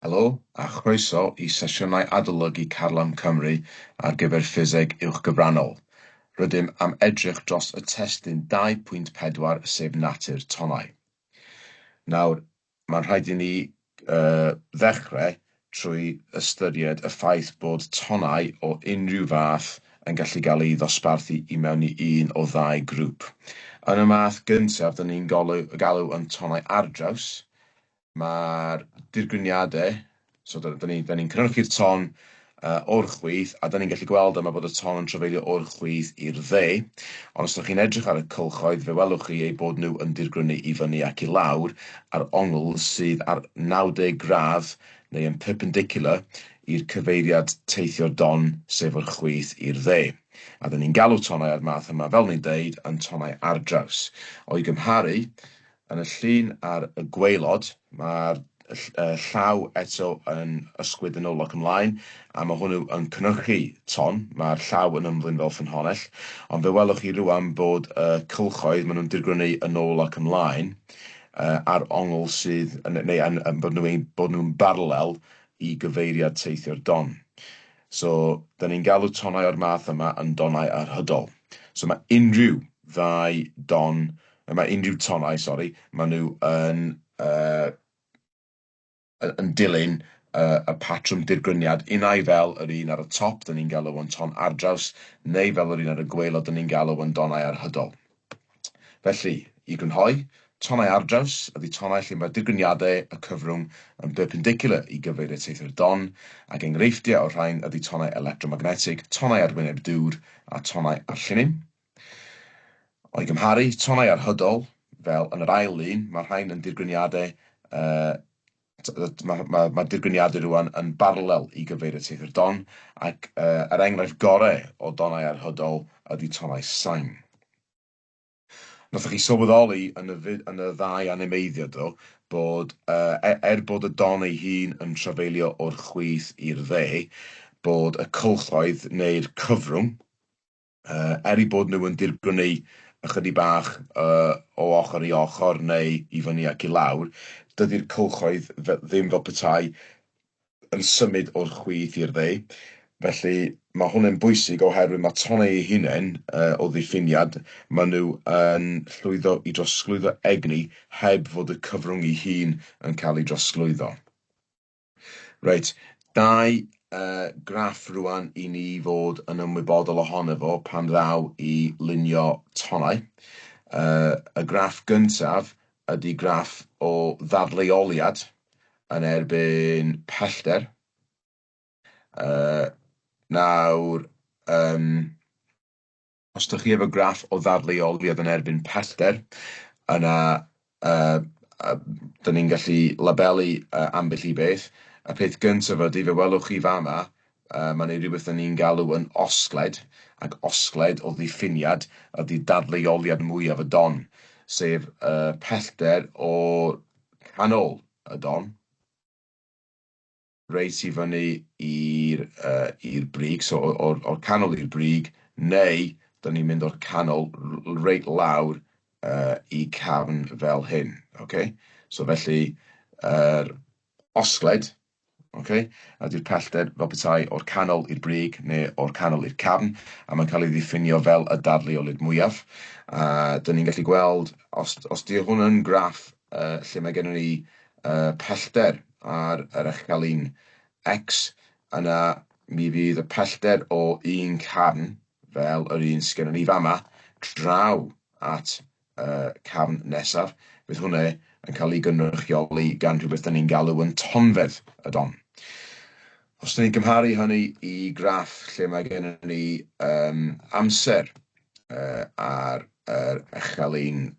Helo a chroeso i sesiynau adolygu Carlam Cymru ar gyfer Ffiseg Uwchgyfrannol. Rydym am edrych dros y testun 2.4 sef natur tonnau. Nawr, mae'n rhaid i ni ddechrau trwy ystyried y ffaith bod tonnau o unrhyw fath yn gallu gael ei ddosbarthu i mewn i un o ddau grŵp. Yn y math gyntaf, dyn ni'n galw yn tonnau ardraws. Mae'r dirgryniadau, so da ni'n da ni cynhyrchu'r ton o'r chwith, a da ni'n gallu gweld yma bod y ton yn trafeilio o'r chwith i'r dde. Ond os ydych chi'n edrych ar y cylchoedd, fe welwch chi eu bod nhw yn dirgrynu i fyny ac i lawr ar ongl sydd ar 90 gradd neu yn perpendicular i'r cyfeiriad teithio'r don, sef o'r chwith i'r dde. A da ni'n galw tonnau o'r math yma, fel ni'n deud, yn tonnau ardraws. O'i gymharu, yn y llun ar y gwaelod, mae'r llaw eto yn ysgwyd yn ôl ac ymlaen, a mae hwnnw yn cynhyrchu ton, mae'r llaw yn ymddwyn fel ffynhonnell, ond fe welwch chi rŵan bod y cylchoedd, maen nhw'n dirgrynu yn ôl ac ymlaen, ar ongl sydd, neu yn, bod nhw'n bod nhw'n barlel i gyfeiriad teithio'r don. So, da ni'n galw tonnau o'r math yma yn donnau arhydol. So mae unrhyw ddau don, mae unrhyw tonnau, sori, maen nhw yn, yn dilyn y patrwm dirgryniad, unai fel yr un ar y top, da ni'n galw yn ton ardraws, neu fel yr un ar y gwaelod, da ni'n galw yn donnau arhydol. Felly, i grynhoi, tonnau ardraws ydy tonnau lle mae dirgryniadau y cyfrwng yn perpendicular i gyfeiriad teithio'r don, ac enghreifftiau o'r rhain ydy tonnau electromagnetig, tonnau ar wyneb dŵr a tonnau ar llinyn. O'i gymharu, tonnau arhydol, fel yn yr ail lun, mae'r rhain yn dirgryniadau, mae ma, ma dirgryniadau rwan yn barlel i gyfeiriad teithio'r don, ac yr enghraifft gorau o donnau arhydol ydy tonnau sain. Nathoch chi sylweddoli yn y, yn y ddau animeiddiad ddo, bod er bod y don ei hun yn trafeilio o'r chwith i'r dde, bod y cylchoedd neu'r cyfrwng, er eu bod nhw yn dirgrynu ychydig bach o ochr i ochr neu i fyny ac i lawr, dydy'r cylchoedd ddim fel petai yn symud o'r chwith i'r dde. Felly mae hwn yn bwysig oherwydd mae tonnau eu hunain o ddiffiniad, maen nhw yn llwyddo i drosglwyddo egni heb fod y cyfrwng ei hun yn cael ei drosglwyddo. Reit, dau graff rwan i ni fod yn ymwybodol ohono fo pan ddaw i lunio tonnau. Y graff gyntaf ydy graff o ddadleoliad yn erbyn pellter. Nawr, os ydych chi efo graff o ddadleoliad yn erbyn pellter, yna dyn ni'n gallu labelu ambell i beth. Y peth gyntaf ydy, fe welwch chi fama, mae'n ei rhywbeth dyn ni'n galw yn osgled, ac osgled o ddiffiniad ydy dadleoliad mwyaf y don, sef y pellter o canol y don, reit i fyny i'r i'r brig, so o'r, or canol i'r brig, neu dyn ni'n mynd o'r canol reit lawr i cafn fel hyn. Okay? So felly, yr osgled, okay, ydy'r pellter fel petai o'r canol i'r brig neu o'r canol i'r cafn, a mae'n cael ei ddiffinio fel y dadleolid mwyaf. A dyn ni'n gallu gweld, os di hwn yn graff lle mae gennym ni pellter ar yr echelin X, yna mi fydd y pellter o un cafn, fel yr un sydd gennym ni fama, draw at y cafn nesaf, fydd hwnna yn cael ei gynrychioli gan rhywbeth da ni'n galw yn tonfedd y don. Os da ni'n cymharu hynny i graff lle mae gennym ni amser ar yr echelin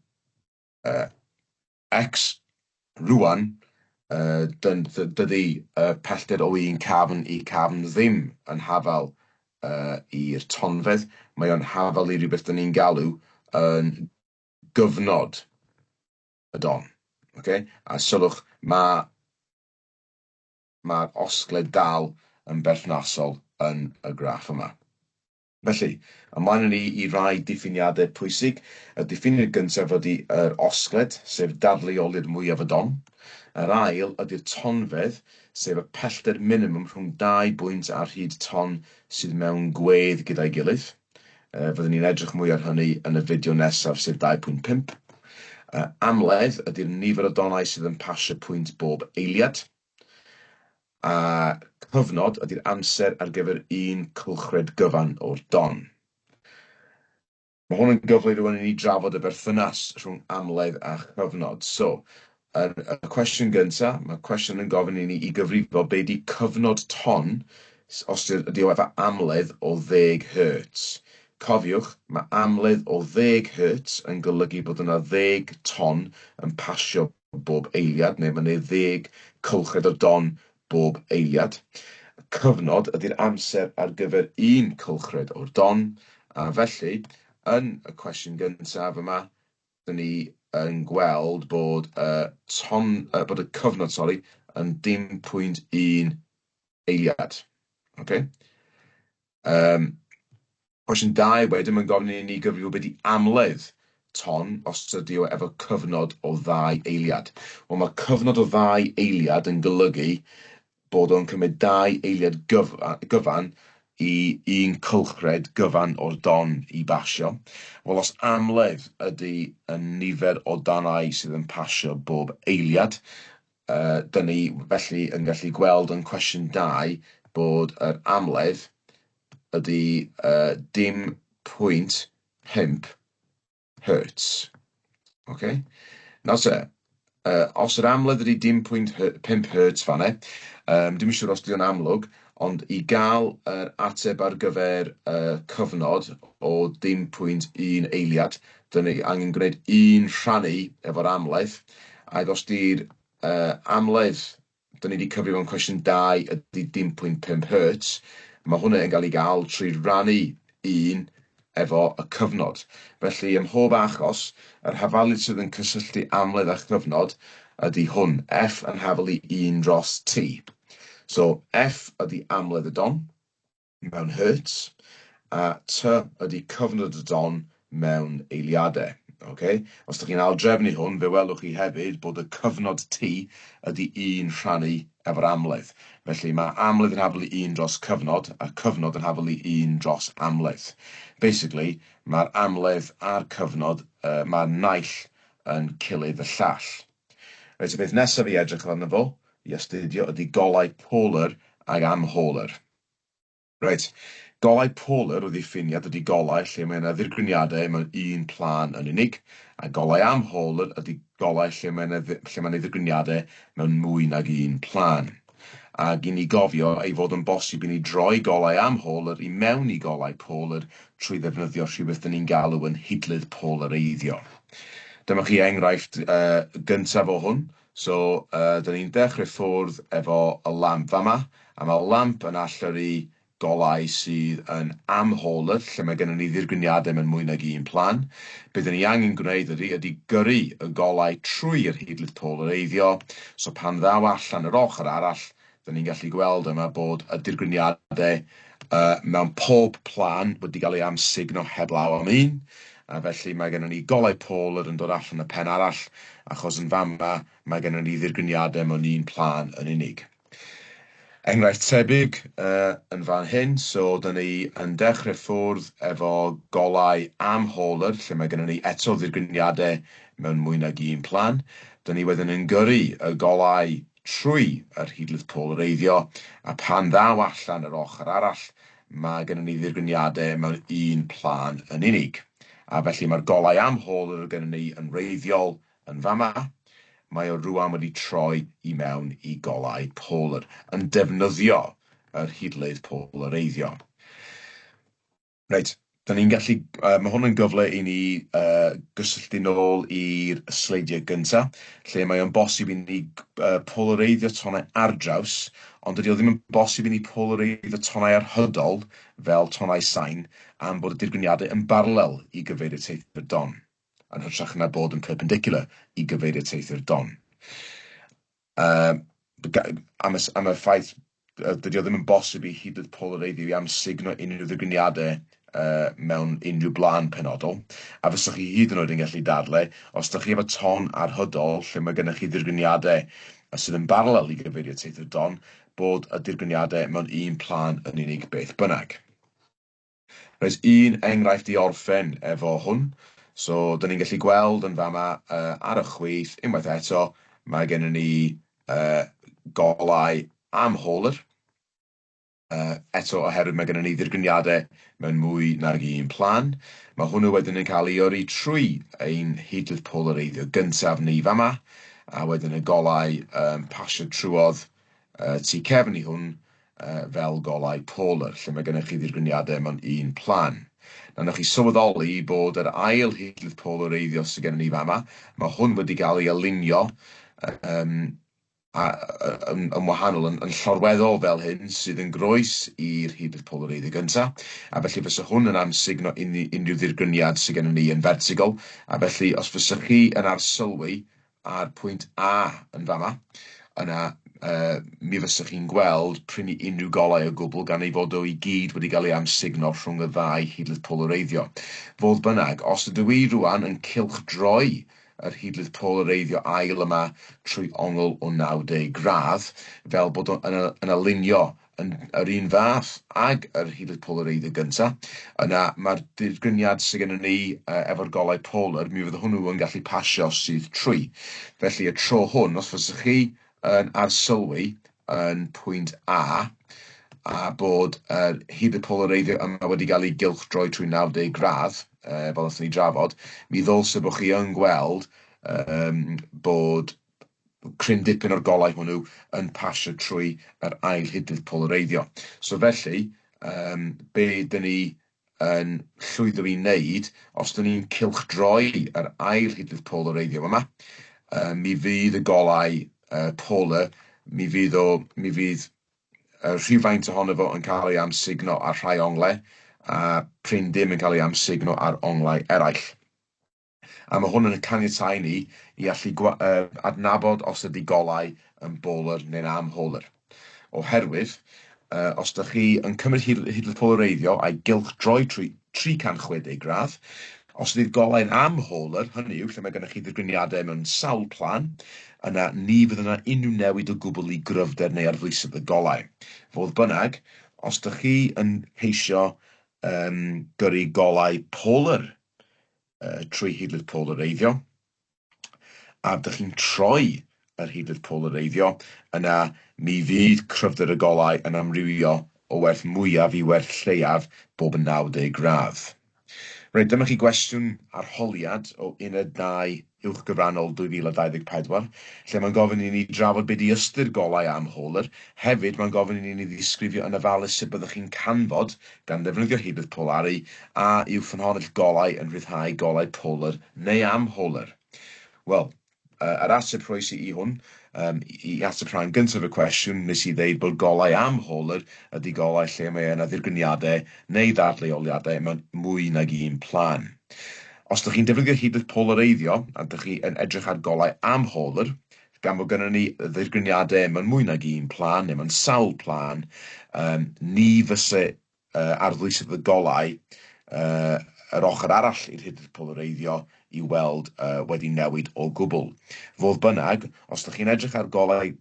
X, rwan, dydy y pellter o un cafn i cafn ddim yn hafal i'r tonfedd, mae o'n hafal i rhywbeth da ni'n galw yn gyfnod y don. Okay? A sylwch, mae'r ma osgled dal yn berthnasol yn y graff yma. Felly, ymlaen â ni i rai diffiniadau pwysig. Y diffiniad gyntaf ydy yr osgled, sef dadleoliad mwyaf y don. Yr ail ydy'r tonfedd, sef y pellter minimwm rhwng dau bwynt ar hyd ton sydd mewn gwedd gyda'i gilydd. Fyddwn ni'n edrych mwy ar hynny yn y fideo nesaf, sef 2.5. Amledd ydy'r nifer o donnau sydd yn pasio pwynt bob eiliad. A cyfnod ydy'r amser ar gyfer un cylchred gyfan o'r don. Mae hwn yn gyfle rwan i ni drafod y berthynas rhwng amledd a chyfnod. So, yr, y cwestiwn gyntaf, mae'r cwestiwn yn gofyn i ni i gyfrifo be di cyfnod ton os ydy o efo amledd o 10 Hz. Cofiwch, mae amledd o 10 Hz yn golygu bod yna 10 ton yn pasio bob eiliad, neu mae'n ei 10 cylchred o don bob eiliad. Y cyfnod ydy'r amser ar gyfer un cylchred o'r don, a felly, yn y cwestiwn gyntaf yma, dyn ni yn gweld bod y ton, bod y cyfnod, sori, yn dim pwynt un eiliad. Okay? Cwestiwn 2 wedyn, mae'n gofyn i ni gyfrifo be di amledd ton os ydy o efo cyfnod o ddau eiliad. Wel, mae cyfnod o ddau eiliad yn golygu bod o'n cymryd dau eiliad gyfan i un cylchred gyfan o'r don i basio. Wel, os amledd ydy y nifer o danau sydd yn pasio bob eiliad, dyn ni felly yn gallu gweld yn cwestiwn 2 bod yr amledd ydy dim pwynt 5 hertz. Okay? Nawr te, os yr amledd ydy dim pwynt 5 hertz fanne, dim yn siŵr os 'di o'n amlwg, ond i gael yr ateb ar gyfer y cyfnod o dim pwynt 1 eiliad, dyn ni angen gwneud un rhannu efo'r amledd, ac os di'r amledd dyn ni wedi cyfrif o'n cwestiwn 2 ydy dim pwynt 5 hertz, mae hwnna yn cael ei gael trwy rannu 1 efo y cyfnod. Felly, ym mhob achos, yr hafaliad sydd yn cysylltu amledd a chyfnod ydy hwn, F yn hafal i 1 dros T. So, F ydy amledd y don mewn hertz, a T ydy cyfnod y don mewn eiliadau. Okay? Os ydych chi'n aildrefnu hwn, fe welwch chi hefyd bod y cyfnod T ydy 1 rhannu efo'r amledd. Felly mae amledd yn hafal i 1 dros cyfnod, a cyfnod yn hafal i 1 dros amledd. Basically, mae'r amledd a'r cyfnod, mae'r naill yn cilydd y llall. Reit, y peth nesaf i edrych arno fo, i astudio, ydy golau polar ag amholar. Reit, golau polar o ddiffiniad ydy golau lle mae yna ddirgryniadau mewn un plân yn unig, a golau amholar ydy golau lle mae yna, lle mae yna ddirgryniadau mewn mwy nag un plân. Ac i ni gofio ei fod yn bosib i ni droi golau amholar i mewn i golau polar trwy ddefnyddio rhywbeth dyn ni'n galw yn hidlydd polareiddio. Dyma chi enghraifft gyntaf o hwn. So, dyn ni'n dechrau ffwrdd efo y lamp fama, a mae'r lamp yn allyrru golau sydd yn amholar, lle mae gennym ni ddirgryniadau mewn mwy nag un plan. Be dyn ni angen gwneud ydy gyrru y golau trwy'r hidlydd polareiddio, so pan ddaw allan yr ochr arall, dyn ni'n gallu gweld yma bod y dirgryniadau mewn pob plan wedi cael ei amsugno heblaw am un, a felly mae gennym ni golau polar yn dod allan y pen arall, achos yn fama mae gennym ni ddirgryniadau mewn un plan yn unig. Enghraifft tebyg yn fan hyn, so dyn ni yn dechrau ffwrdd efo golau amholar, lle mae gennym ni eto ddirgryniadau mewn mwy nag un plan. Dyn ni wedyn yn gyrru y golau trwy yr hidlydd polareiddio, a pan ddaw allan yr ochr arall, mae gennym ni ddirgryniadau mewn un plân yn unig. A felly mae'r golau amholar gennym ni yn wreiddiol yn fama, mae o rŵan wedi troi i mewn i golau polar, yn defnyddio yr hidlydd polareiddio. Reit, da ni'n gallu, mae hwn yn gyfle i ni gysylltu nôl i'r sleidiau gynta, lle mae o'n bosib i ni polareiddio tonnau ar draws, ond dydy o ddim yn bosib i ni polareiddio tonnau arhydol fel tonnau sain am bod y dirgryniadau yn baralel i gyfeiriad teithio'r don, yn hytrach na bod yn perpendicular i gyfeiriad teithio'r don. Am y ffaith Dydy o ddim yn bosib i hudlydd polareiddio i amsugno unrhyw ddirgryniadau mewn unrhyw blân penodol. A fyswch chi hyd yn oed yn gallu dadle, os dych chi efo ton arhydol lle mae gennych chi ddirgryniadau sydd yn baralel i gyfeiriad teithio'r don, bod y dirgryniadau mewn un plân yn unig beth bynnag. Reit, un enghraifft i orffen efo hwn. So, dyn ni'n gallu gweld yn fama ar y chwith, unwaith eto, mae gennym ni golau amholar. Eto, oherwydd mae gennym ni ddirgryniadau mewn mwy nag un plân. Mae hwnnw wedyn yn cael ei yrru trwy ein hudlydd polareiddio gyntaf ni fama, a wedyn y golau yn pasio trwodd tu cefn i hwn fel golau polar, lle mae gennych chi ddirgryniadau mewn un plân. Nawr, wnewch chi sylweddoli bod yr ail hidlydd polareiddio sydd gennym ni fama, mae hwn wedi cael ei alinio um, a, yn, yn wahanol, yn, yn llorweddol fel hyn, sydd yn groes i'r hidlydd polareiddio gyntaf, a felly fysa hwn yn amsugno unrhyw ddirgryniad sydd gennym ni yn fertigol, a felly os fysa chi yn arsylwi ar pwynt A yn fama, yna mi fysech chi'n gweld prin i unrhyw golau o gwbl gan ei fod o i gyd wedi cael ei amsugno rhwng y ddau hidlydd polareiddio. Fodd bynnag, os ydw i rwan yn cylchdroi yr hidlydd polareiddio ail yma trwy ongl o 90 gradd, fel bod o yn, yn alinio yn yr un fath ag yr hidlydd polareiddio gynta, yna mae'r dirgryniad sydd gennym ni efo'r golau polar, mi fydd hwnnw yn gallu pasio syth trwy. Felly y tro hwn, os fysech chi yn arsylwi yn pwynt A, a bod yr hidlydd polareiddio yma wedi cael ei gylchdroi trwy 90 gradd, fel wnaethon ni drafod, mi ddylse bod chi yn gweld bod cryn dipyn o'r golau hwnnw yn pasio trwy yr ail hidlydd polareiddio. So felly, um, be dyn ni yn llwyddo i wneud, os dyn ni'n cylchdroi yr ail hidlydd polareiddio yma, mi fydd y golau polar, mi fydd o, mi fydd rhywfaint ohono fo yn cael ei amsugno ar rhai onglau, a prin dim yn cael ei amsugno ar onglau eraill. A mae hwn yn caniatáu ni i allu adnabod os ydy golau yn bolar neu'n amholar. Oherwydd, os dych chi yn cymryd hidlydd polareiddio a'i gylchdroi trwy 360 gradd, os ydy'r golau'n amholar, hynny yw lle mae gennych chi ddirgryniadau mewn sawl plân, yna ni fydd yna unrhyw newid o gwbl i gryfder neu arddwysedd y golau. Fodd bynnag, os dych chi yn ceisio gyrru golau polar trwy hidlydd polareiddio, a dych chi'n troi yr hidlydd polareiddio, yna mi fydd cryfder y golau yn amrywio o werth mwyaf i werth lleiaf bob yn 90 gradd. Reit, dyma chi gwestiwn arholiad o Uned 2 Uwchgyfrannol 2024, lle mae'n gofyn i ni drafod be di ystyr golau amholar. Hefyd, mae'n gofyn i ni ddisgrifio yn ofalus sut byddwch chi'n canfod, gan ddefnyddio hidlydd polaru, a yw ffynhonnell golau yn rhyddhau golau polar neu amholar. Wel, yr ateb rhoes i i hwn, i ateb rhan gyntaf y cwestiwn, nes i ddeud bod golau amholar ydy golau lle mae yna ddirgryniadau neu ddadleoliadau mewn mwy nag un plân. Os dych chi'n defnyddio hidlydd polareiddio a dych chi yn edrych ar golau amholar, gan fod gynnon ni ddirgryniadau mewn mwy nag un plân neu mewn sawl plân, ni fyse arddwysedd y golau yr ochr arall i'r hidlydd polareiddio i weld wedi newid o gwbl. Fodd bynnag, os dych chi'n edrych ar golau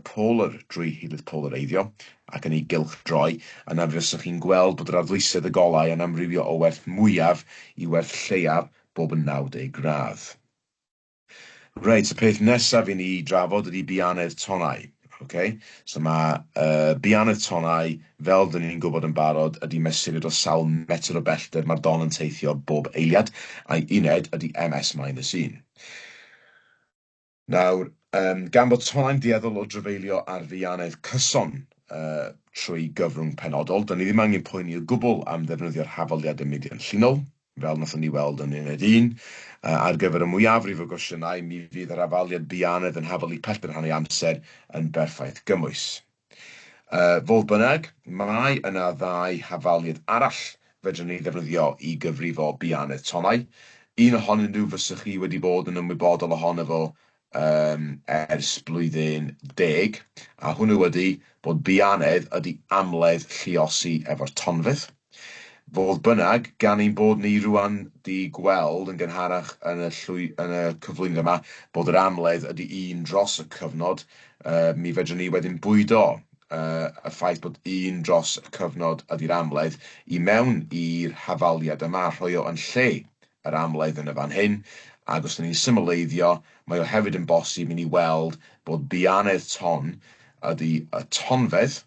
polar drwy hidlydd polareiddio ac yn ei gylchdroi, yna fyswch chi'n gweld bod yr arddwysedd y golau yn amrywio o werth mwyaf i werth lleiaf bob yn 90 gradd. Reit, y peth nesaf i ni drafod ydy bianedd tonnau. Okay? So mae bianedd tonnau, fel dyn ni'n gwybod yn barod, ydy mesuriad o sawl metr o bellter mae'r don yn teithio bob eiliad, a'i uned ydy ms minus 1. Nawr, gan bod tonnau'n dueddol o drafeilio ar fianedd cyson trwy gyfrwng penodol, dyn ni ddim angen poeni o gwbl am ddefnyddio'r hafaliadau mudiant llinol, fel wnaethon ni weld yn uned un. Ar gyfer y mwyafrif o gwestiynau, mi fydd yr hafaliad bianedd yn hafalu pellter rhan ei amser yn berffaith gymwys. Fodd bynnag, mae yna ddau hafaliad arall fedrwn ni ddefnyddio i gyfrifo bianedd tonnau. Un ohonyn nhw fyswch chi wedi bod yn ymwybodol ohono fo um, ers blwyddyn 10, a hwnnw ydy bod bianedd ydy amledd lluosi efo'r tonfedd. Fodd bynnag, gan ein bod ni rwan 'di gweld yn gynharach yn y llwy- yn y cyflwyniad yma bod yr amledd ydy un dros y cyfnod, yy mi fedrwn ni wedyn bwydo yy y ffaith bod un dros y cyfnod ydy'r amledd i mewn i'r hafaliad yma a rhoi o yn lle yr amledd yn y fan hyn, ac os 'dan ni'n symleiddio, mae o hefyd yn bosib i ni weld bod bianedd ton ydy y tonfedd,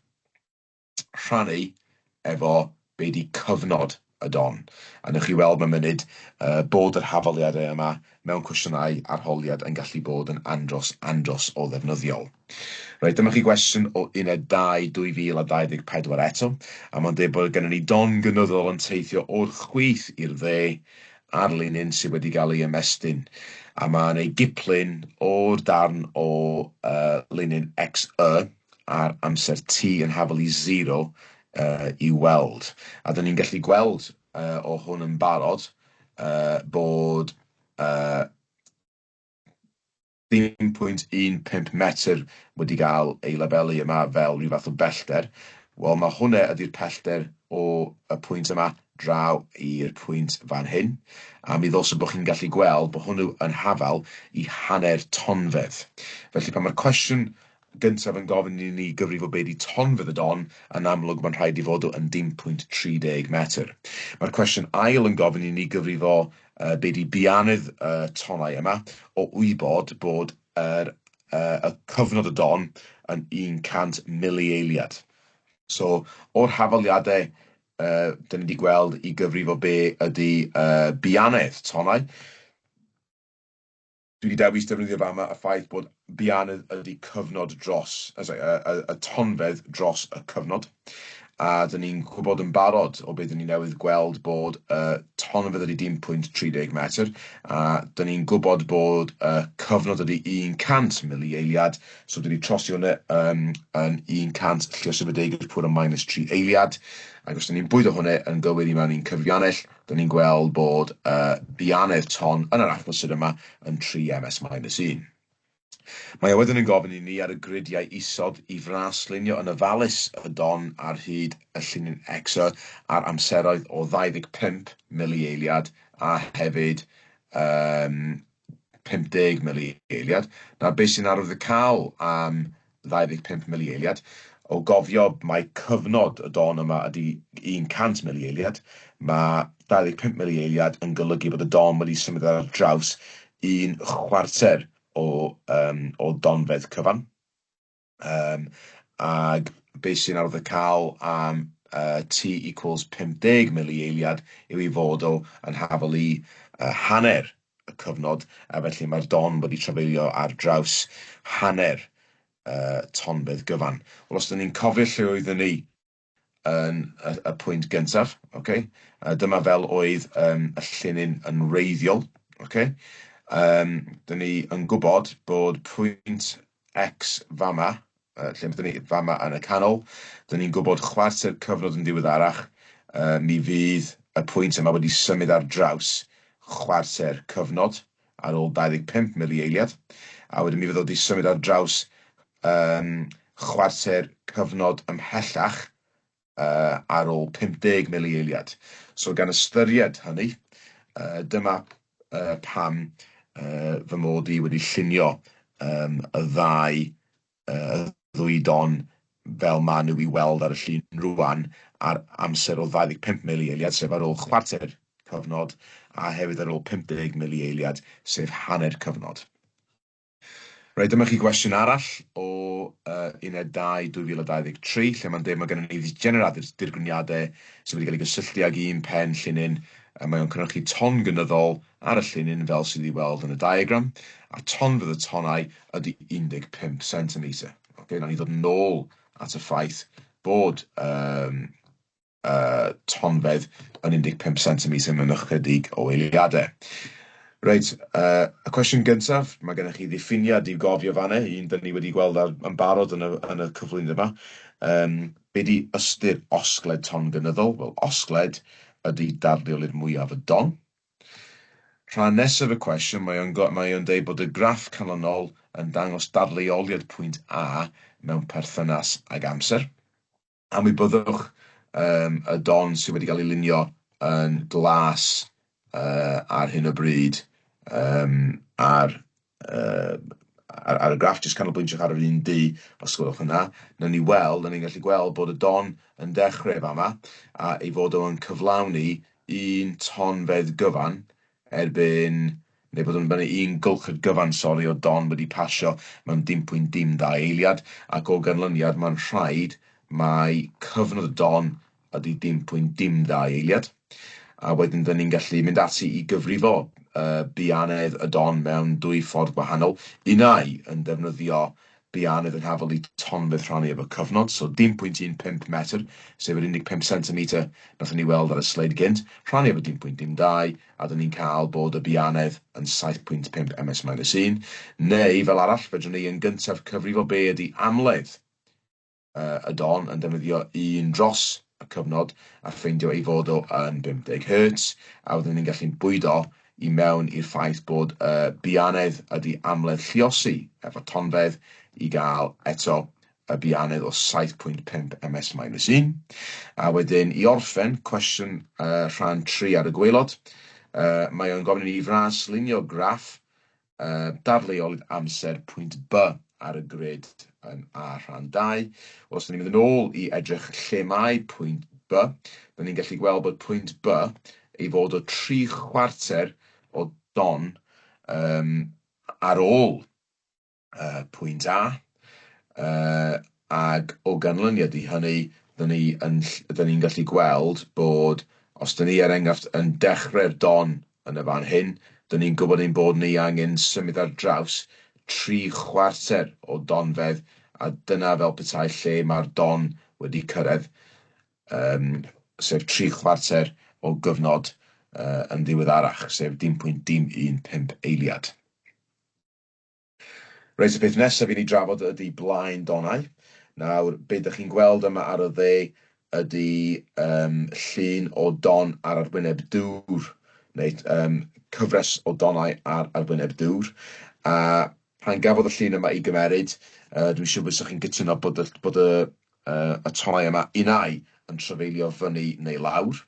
rhannu efo be 'di cyfnod y don. A newch chi weld mewn munud bod yr hafaliadau yma mewn cwestiynau arholiad yn gallu bod yn andros, andros o ddefnyddiol. Reit, dyma chi gwestiwn o Uned 2 2024 eto, a mae'n dweud bod gennym ni don gynyddol yn teithio o'r chwith i'r dde ar linyn sydd wedi cael ei ymestyn, a mae'n ei giplun o'r darn o uh, linyn XY a'r amser T yn hafal i zero i'w weld. A dyn ni'n gallu gweld o hwn yn barod bod 0.15 metr wedi cael ei labelu yma fel rhyw fath o bellter. Wel, mae hwnna ydy'r pellter o y pwynt yma draw i'r pwynt fan hyn. A mi ddylse bod chi'n gallu gweld bod hwnnw yn hafal i hanner tonfedd. Felly pan mae'r cwestiwn gyntaf yn gofyn i ni gyfrifo be 'di tonfedd y don, yn amlwg mae'n rhaid i fod o yn dim pwynt 30 metr. Mae'r cwestiwn ail yn gofyn i ni gyfrifo be 'di bianydd y tonnau yma, o wybod bod yr, y cyfnod y don yn 100 milieiliad. So, o'r hafaliadau dyn ni wedi gweld i gyfrifo be ydy bianedd tonnau, Dwi 'di dewis defnyddio fama y ffaith bod bianedd ydy cyfnod dros, sorry, y, y, y tonfedd dros y cyfnod. A dyn ni'n gwybod yn barod o beth dyn ni newydd gweld bod y tonfedd ydy dim pwynt 30 metr, a dyn ni'n gwybod bod y cyfnod ydy 100 milieiliad, so dwi wedi trosi hwnna um, yn 100 lluosog efo deg i'r pŵer o minus 3 eiliad, ac os dyn ni'n bwydo hwnna yn gywir i mewn i'n cyfrifiannell, Dyn ni'n gweld bod y bianedd ton yn yr achlysur yma yn 3 ms minus 1. Mae o wedyn yn gofyn i ni ar y gridiau isod i fraslunio yn ofalus y don ar hyd y llinyn XY ar amseroedd o 25 milieiliad a hefyd um, 50 milieiliad. Nawr, beth sy'n arwyddocaol am 25 milieiliad, o gofio mai cyfnod y don yma ydy 100 milieiliad, mae 25 milieiliad yn golygu bod y don wedi symud ar draws un chwarter o, um, o donfedd cyfan. Um, ag beth sy'n arwyddocaol am T equals 50 milieiliad yw ei fod o yn hafal i hanner y cyfnod, a felly mae'r don wedi trafeilio ar draws hanner tonfedd gyfan. Wel, os dyn ni'n cofio lle oeddwn ni yn y, y pwynt gyntaf, okay? Dyma fel oedd um, y llinyn yn wreiddiol, okay? Um, dyn ni yn gwybod bod pwynt X fama, lle dyn ni fama yn y canol, dyn ni'n gwybod chwarter cyfnod yn ddiweddarach, mi fydd y pwynt yma wedi symud ar draws chwarter cyfnod ar ôl 25 milieiliad, a wedyn mi fydd o wedi symud ar draws um, chwarter cyfnod ymhellach uh, ar ôl 50 milieiliad. So gan ystyried hynny, uh, dyma uh, pam uh, fy mod i wedi llunio um, y ddau y ddwy don fel maen nhw i weld ar y llun rŵan ar amser o 25 milieiliad, sef ar ôl chwarter cyfnod, a hefyd ar ôl 50 milieiliad, sef hanner cyfnod. Reit, dyma chi gwestiwn arall o uh, Uned 2 2023, lle mae'n dweud mae gennym ni ddegeneradur dirgryniadau sydd wedi cael ei gysylltu ag un pen llinyn, a mae o'n cynhyrchu ton gynyddol ar y llinyn fel sydd i weld yn y diagram, a tonfedd y tonnau ydy 15 centimetr. Okay, nawn ni ddod nôl at y ffaith bod um, tonfedd yn 15 centimetr mewn ychydig o eiliadau. Reit, y cwestiwn gyntaf, mae gennych chi ddiffiniad i'w gofio fanna, un dyn ni wedi gweld ar, yn barod yn y, yn y cyflwyniad yma. Um, be di ystyr osgled ton gynyddol? Wel, osgled ydy dadleoliad mwyaf y don. Rhan nesaf y cwestiwn, mae o'n, mae o'n dweud bod y graff canlynol yn dangos dadleoliad pwynt A mewn perthynas ag amser. Ymwybyddwch y don sydd wedi cael ei lunio yn glas ar hyn o bryd ar ar y graff, jyst canolbwyntiwch ar yr un du os gwelwch yn dda. Wnawn ni weld, wnawn ni'n gallu gweld bod y don yn dechrau fama a ei fod o'n cyflawni un tonfedd gyfan erbyn, neu bod o'n mynd un gylched gyfan, sori, o don wedi pasio mewn dim pwynt dim dau eiliad, ac o ganlyniad mae'n rhaid mai cyfnod y don ydy dim pwynt dim dau eiliad. A wedyn dyn ni'n gallu mynd ati i gyfrifo buanedd y don mewn dwy ffordd gwahanol, unai yn defnyddio buanedd yn hafal i tonfedd rhannu efo cyfnod, so dim pwynt un pump metr, sef yr 15 centimetr nathon ni weld ar y sleid gynt, rhannu efo dim pwynt dim dau, a dyn ni'n cael bod y buanedd yn 7.5 ms minus 1, neu fel arall, fedrwn ni yn gyntaf cyfrifo be ydy amledd y don yn defnyddio un dros y cyfnod a ffeindio ei fod o yn 50 Hertz, a wedyn ni'n gallu bwydo i mewn i'r ffaith bod y buanedd ydy amledd lluosi efo tonfedd i gael eto y buanedd o 7.5 ms minus 1. A wedyn i orffen, cwestiwn rhan 3 ar y gwaelod, mae o'n gofyn i ni fraslunio graff Dadleolid amser pwynt B ar y grid yn A rhan 2. Os dyn ni'n mynd yn ôl i edrych lle mae pwynt B, dyn ni'n gallu gweld bod pwynt B ei fod o 3 chwarter o don ar ôl pwynt A, ac o ganlyniad i hynny, dyn ni yn, dyn ni'n gallu gweld bod os dyn ni, er enghraifft, yn dechrau'r don yn y fan hyn, dyn ni'n gwybod ein bod ni angen symud ar draws tri chwarter o donfedd, a dyna fel petai lle mae'r don wedi cyrraedd, sef tri chwarter o gyfnod yn ddiweddarach, sef dim pwynt dim un pump eiliad. Reit, y peth nesaf i ni drafod ydy blaen donnau. Nawr, be dych chi'n gweld yma ar y dde ydy llun o don ar arwyneb dŵr, neu cyfres o donnau ar arwyneb dŵr. A pan gafodd y llun yma ei gymeryd, dwi'n siŵr byswch chi'n cytuno bod y, bod y y tonnau yma unai yn trafeilio fyny neu lawr,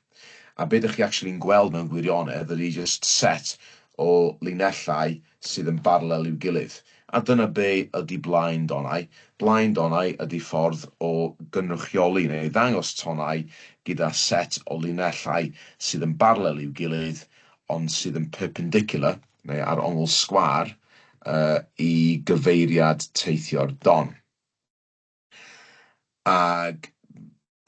a be dych chi actually'n gweld mewn gwirionedd ydy jyst set o linellau sydd yn barlel i'w gilydd. A dyna be ydy blaen donnau. Blaen donnau ydy ffordd o gynrychioli neu ddangos tonnau gyda set o linellau sydd yn barlel i'w gilydd ond sydd yn perpendicular neu ar ongl sgwâr i gyfeiriad teithio'r don. Ac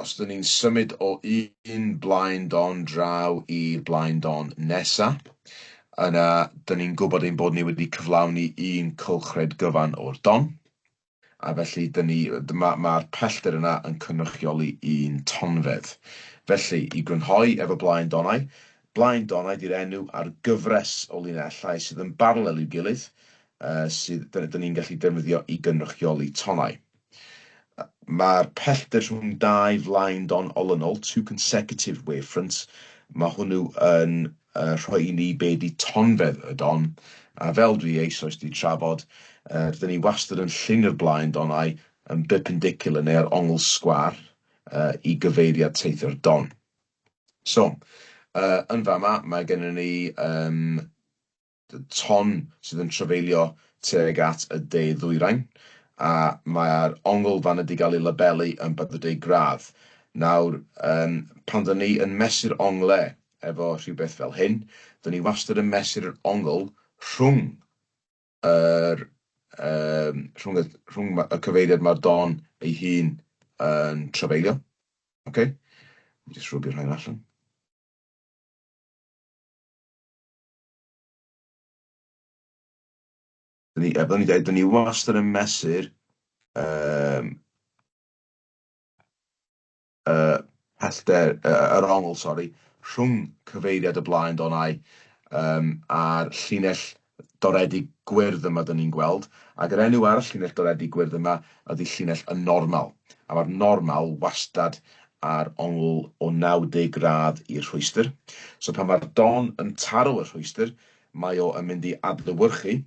os dyn ni'n symud o un blaen don draw i'r blaen don nesa, yna dyn ni'n gwybod ein bod ni wedi cyflawni un cylchred gyfan o'r don, a felly dyn ni, mae'r ma pellter yna yn cynrychioli un tonfedd. Felly, i grynhoi efo blaen donnau, blaen donnau di'r enw ar gyfres o linellau sydd yn barlel i'w gilydd, sydd dyn ni'n gallu defnyddio i gynrychioli tonnau. Mae'r pellter rhwng dau flaen don olynol, two consecutive wavefronts, mae hwnnw yn rhoi i ni be di tonfedd y don, a fel dwi eisoes di trafod, rydyn ni wastad yn llunio'r blaen donnau yn perpendicular neu ar ongl sgwâr i gyfeiriad teithio'r don. So, yn fama mae gennym ni ton sydd yn trafeilio tuag at y de ddwyrain, a mae'r ongl fan wedi cael ei labelu yn 40 gradd. Nawr, pan dyn ni yn mesur ongle efo rhywbeth fel hyn, dyn ni wastad yn mesur yr ongl rhwng yr, rhwng y, rhwng y cyfeiriad mae'r don ei hun yn trafeilio. Okay? Jyst rwbio rhain allan. Dyn ni, fel ni'n dweud, dyn ni wastad yn mesur y pellter, yr ongl, sori, rhwng cyfeiriad y blaen donnau a'r llinell doredig gwyrdd yma dyn ni'n gweld, ac yr enw ar y llinell doredig gwyrdd yma ydy llinell y normal, a mae'r normal wastad ar ongl o 90 gradd i'r rhwystr. So pan mae'r don yn taro y rhwystr, mae o yn mynd i adlewyrchu.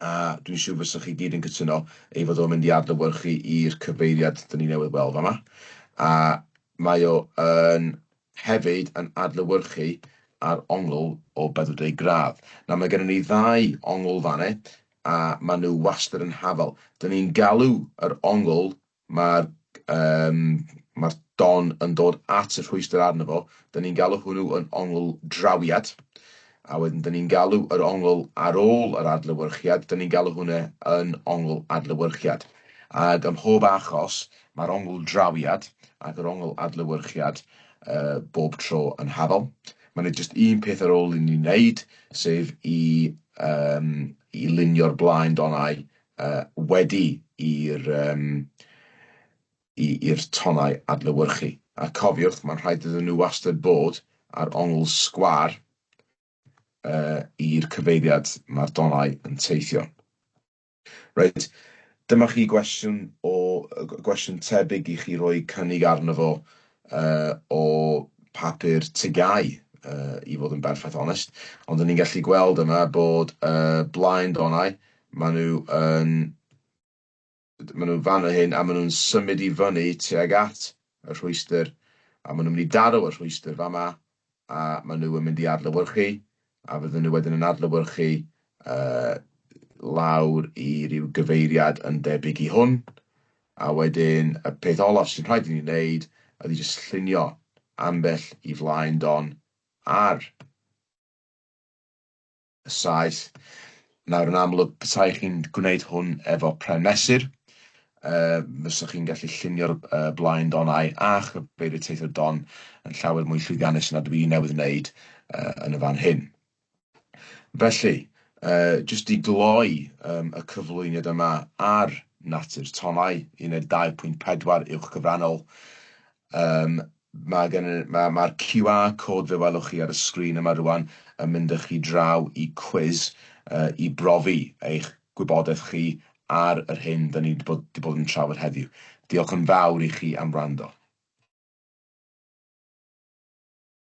A dwi'n siŵr fyswch chi gyd yn cytuno ei fod o'n mynd i adlewyrchu i'r cyfeiriad 'dyn ni newydd weld fama. A mae o yn hefyd yn adlewyrchu ar ongl o 40 gradd. Nawr mae gennym ni ddau ongl fanne, a maen nhw wastad yn hafal. Dyn ni'n galw yr ongl Mae'r yym mae'r don yn dod at y rhwystr arno fo. Dan ni'n galw hwnnw yn ongl drawiad. A wedyn dan ni'n galw yr ongl ar ôl yr adlewyrchiad, dan ni'n galw hwnna yn ongl adlewyrchiad. Ac ym mhob achos, mae'r ongl drawiad ac yr ongl adlewyrchiad yy bob tro yn hafal. Mae 'na jyst un peth ar ôl i ni wneud, sef i yym i lunio'r blaen donnau yy wedi i'r yym i- i'r tonnau adlewyrchu. A cofiwch, mae'n rhaid iddyn nhw wastad bod ar ongl sgwâr yy i'r cyfeiriad mae'r donnau yn teithio. Reit, dyma chi gwestiwn o gwestiwn tebyg i chi roi cynnig arno fo yy o papur TGAU, yy i fod yn berffaith onest. Ond 'dan ni'n gallu gweld yma bod y blaen donnau, maen nhw yn... maen nhw fan hyn a maen nhw'n symud i fyny tuag at y rhwystr, a maen nhw'n mynd i daro y rhwystr fama, a maen nhw yn mynd i adlewyrchu, a fydden nhw wedyn yn adlewyrchu yy lawr i ryw gyfeiriad yn debyg i hwn. A wedyn y peth olaf sy'n rhaid i ni wneud ydy jyst llunio ambell i flaen don ar y saeth. Nawr, yn amlwg, petai chi'n gwneud hwn efo pren mesur, yy fyswch chi'n gallu llunio'r yy blaen donnau a chyfeirio teithio'r don yn llawer mwy llwyddiannus na dwi newydd wneud yy yn y fan hyn. Felly, yy jyst i gloi yym y cyflwyniad yma ar natur tonnau, uned 2.4 uwch gyfrannol, yym Mae gen i... ma' ma'r QR code fe welwch chi ar y sgrin yma rŵan yn mynd â chi draw i cwis yy i brofi eich gwybodaeth chi ar yr hyn 'dan ni 'di bod 'di bod yn trafod heddiw. Diolch yn fawr i chi am wrando.